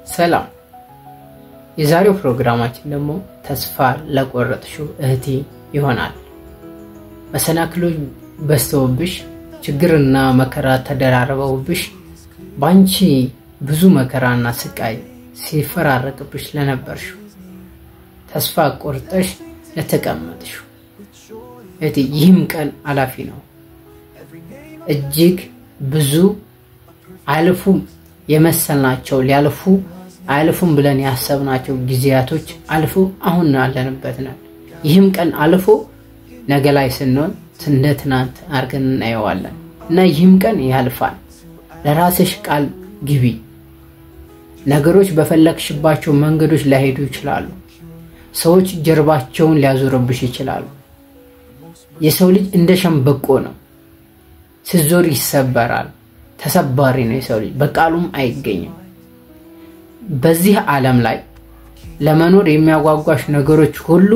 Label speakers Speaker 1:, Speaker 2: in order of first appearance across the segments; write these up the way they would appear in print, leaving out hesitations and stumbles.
Speaker 1: ሰላም። የዛሬው ፕሮግራማችን ደግሞ ተስፋ ለቆረጥሽው እህቴ ይሆናል። መሰናክሎች በዝተውብሽ፣ ችግርና መከራ ተደራርበውብሽ፣ ባንቺ ብዙ መከራና ስቃይ ሲፈራረቅብሽ ለነበርሽው፣ ተስፋ ቆርጠሽ ለተቀመጥሽው እህቴ ይህም ቀን አላፊ ነው። እጅግ ብዙ አያልፉም የመሰልናቸው፣ ሊያልፉ አያልፉም ብለን ያሰብናቸው ጊዜያቶች አልፎ አሁን ያለንበት ነን። ይህም ቀን አልፎ ነገ ላይ ስንሆን እንደ ትናንት አድርገን እናየዋለን እና ይህም ቀን ያልፋል። ለራስሽ ቃል ግቢ። ነገሮች በፈለግሽባቸው መንገዶች ላይሄዱ ይችላሉ። ሰዎች ጀርባቸውን ሊያዞርብሽ ይችላሉ። የሰው ልጅ እንደ ሸምበቆ ነው። ሲዞር ይሰበራል። ተሰባሪ ነው የሰው ልጅ፣ በቃሉም አይገኝም። በዚህ ዓለም ላይ ለመኖር የሚያጓጓሽ ነገሮች ሁሉ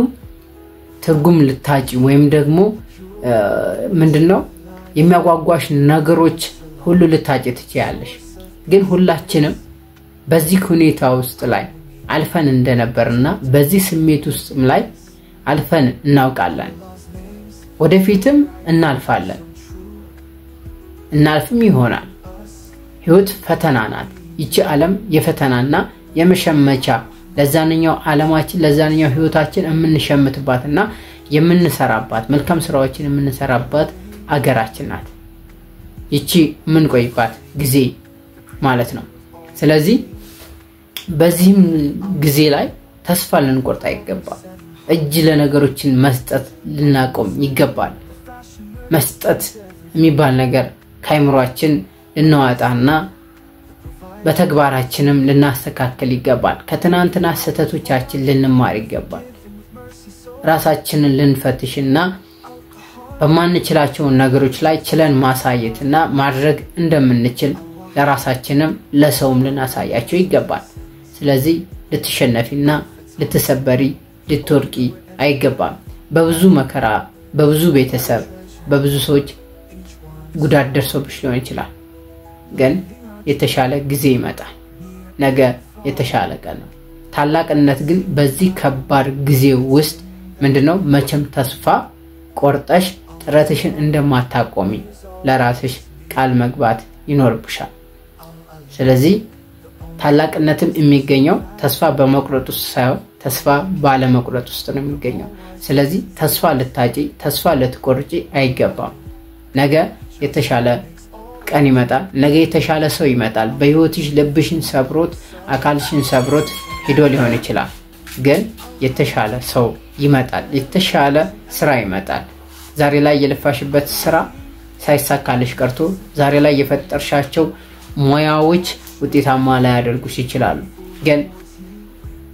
Speaker 1: ትርጉም ልታጪ ወይም ደግሞ ምንድነው የሚያጓጓሽ ነገሮች ሁሉ ልታጪ ትችያለሽ። ግን ሁላችንም በዚህ ሁኔታ ውስጥ ላይ አልፈን እንደነበርና በዚህ ስሜት ውስጥም ላይ አልፈን እናውቃለን። ወደፊትም እናልፋለን፣ እናልፍም ይሆናል። ህይወት ፈተና ናት። ይቺ ዓለም የፈተናና የመሸመቻ፣ ለዛንኛው ዓለማችን ለዛንኛው ህይወታችን የምንሸምትባትና የምንሰራባት፣ መልካም ስራዎችን የምንሰራባት አገራችን ናት። ይቺ የምንቆይባት ጊዜ ማለት ነው። ስለዚህ በዚህም ጊዜ ላይ ተስፋ ልንቆርጥ አይገባም። እጅ ለነገሮችን መስጠት ልናቆም ይገባል። መስጠት የሚባል ነገር ከአይምሯችን ልናወጣና በተግባራችንም ልናስተካክል ይገባል። ከትናንትና ስህተቶቻችን ልንማር ይገባል። ራሳችንን ልንፈትሽና በማንችላቸው ነገሮች ላይ ችለን ማሳየትና ማድረግ እንደምንችል ለራሳችንም ለሰውም ልናሳያቸው ይገባል። ስለዚህ ልትሸነፊና ልትሰበሪ ልትወድቂ አይገባም። በብዙ መከራ፣ በብዙ ቤተሰብ፣ በብዙ ሰዎች ጉዳት ደርሶብሽ ሊሆን ይችላል። ግን የተሻለ ጊዜ ይመጣል። ነገ የተሻለ ቀን ነው። ታላቅነት ግን በዚህ ከባድ ጊዜ ውስጥ ምንድነው መቼም ተስፋ ቆርጠሽ ጥረትሽን እንደማታቆሚ ለራስሽ ቃል መግባት ይኖርብሻል። ስለዚህ ታላቅነትም የሚገኘው ተስፋ በመቁረጥ ውስጥ ሳይሆን ተስፋ ባለመቁረጥ ውስጥ ነው የሚገኘው። ስለዚህ ተስፋ ልታጪ፣ ተስፋ ልትቆርጪ አይገባም። ነገ የተሻለ ቀን ይመጣል። ነገ የተሻለ ሰው ይመጣል። በህይወትሽ ልብሽን ሰብሮት አካልሽን ሰብሮት ሂዶ ሊሆን ይችላል። ግን የተሻለ ሰው ይመጣል። የተሻለ ስራ ይመጣል። ዛሬ ላይ የለፋሽበት ስራ ሳይሳካልሽ ቀርቶ፣ ዛሬ ላይ የፈጠርሻቸው ሙያዎች ውጤታማ ላያደርጉሽ ይችላሉ። ግን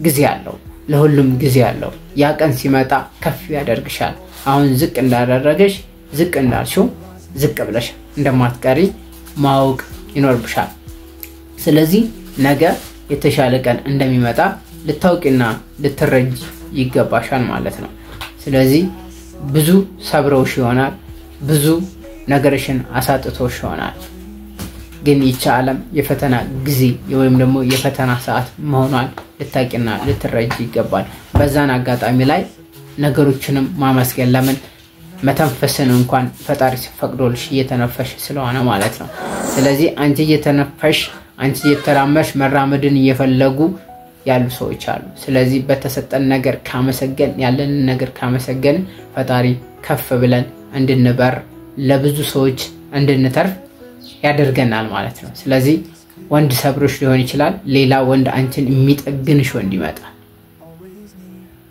Speaker 1: ጊዜ አለው፣ ለሁሉም ጊዜ አለው። ያ ቀን ሲመጣ ከፍ ያደርግሻል። አሁን ዝቅ እንዳደረገሽ፣ ዝቅ እንዳልሽው ዝቅ ብለሽ እንደማትቀሪ ማወቅ ይኖርብሻል። ስለዚህ ነገ የተሻለ ቀን እንደሚመጣ ልታውቂና ልትረጅ ይገባሻል ማለት ነው። ስለዚህ ብዙ ሰብረውሽ ይሆናል፣ ብዙ ነገርሽን አሳጥቶሽ ይሆናል። ግን ይቺ ዓለም የፈተና ጊዜ ወይም ደግሞ የፈተና ሰዓት መሆኗን ልታቂና ልትረጅ ይገባል። በዛን አጋጣሚ ላይ ነገሮችንም ማመስገን፣ ለምን መተንፈስን እንኳን ፈጣሪ ፈቅዶልሽ እየተነፈሽ ስለሆነ ማለት ነው። ስለዚህ አንቺ እየተነፈሽ፣ አንቺ እየተራመሽ መራመድን እየፈለጉ ያሉ ሰዎች አሉ። ስለዚህ በተሰጠን ነገር ካመሰገን፣ ያለንን ነገር ካመሰገን ፈጣሪ ከፍ ብለን እንድንበር፣ ለብዙ ሰዎች እንድንተርፍ ያደርገናል ማለት ነው። ስለዚህ ወንድ ሰብሮሽ ሊሆን ይችላል፣ ሌላ ወንድ አንቺን የሚጠግንሽ ወንድ ይመጣል።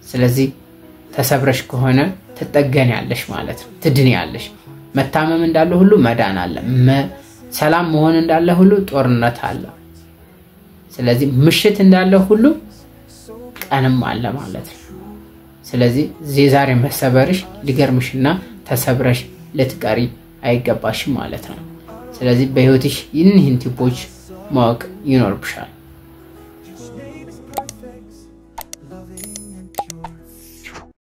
Speaker 1: ስለዚህ ተሰብረሽ ከሆነ ትጠገኛለሽ ማለት ነው፣ ትድንያለሽ። መታመም እንዳለ ሁሉ መዳን አለ። ሰላም መሆን እንዳለ ሁሉ ጦርነት አለ። ስለዚህ ምሽት እንዳለ ሁሉ ቀንም አለ ማለት ነው። ስለዚህ የዛሬ መሰበርሽ ሊገርምሽና ተሰብረሽ ልትቀሪ አይገባሽም ማለት ነው። ስለዚህ በህይወትሽ ይህን tip ኦች ማወቅ ይኖርብሻል።